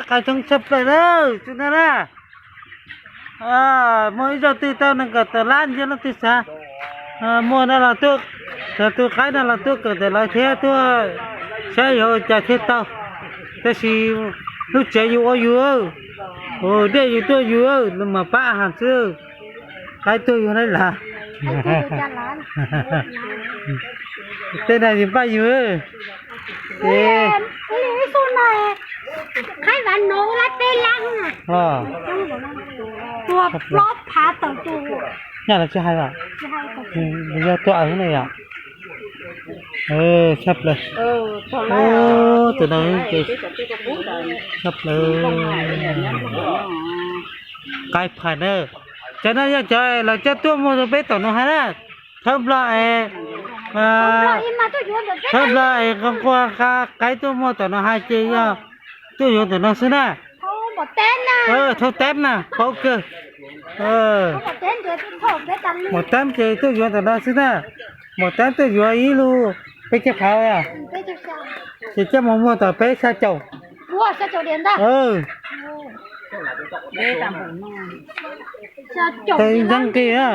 Qai thoob tshaj plaws na, tus no na. Muaj ib zaug twg tau nees nkaum tawm lab ntsia leej twg xav muaj no los tuaj, xav tu qaib no los tuaj kawm ntawm lawv thiab tuaj saib yuav ua cas thiaj tau. Tab sis lub tsev yus ua yus, dej yus tuaj yus, mas pab has xwb, qaib tuaj yus na las. Tej no yus npaj yus. Nyaj los tsis hais os, yog tuaj ne yom. Tshaj plaws, tus no ces tshaj plaws. Qaib phais na, cov no yog cov lawv coj tuaj muag rau peb tom no hais na. Thawj nplog es, thawj nplog es nqua nqua qa qaib tuaj muag tom no hais ces yog tuaj yuav ntawm no xwb na. Thauj teb na, paub kawg. Maum tab ces tuaj yuav ntawm no xwb na. Maum tab tuaj yuav ib lub peb caug phav, ces coj mus muag tom peb xya caum. Ntxeev nqi na.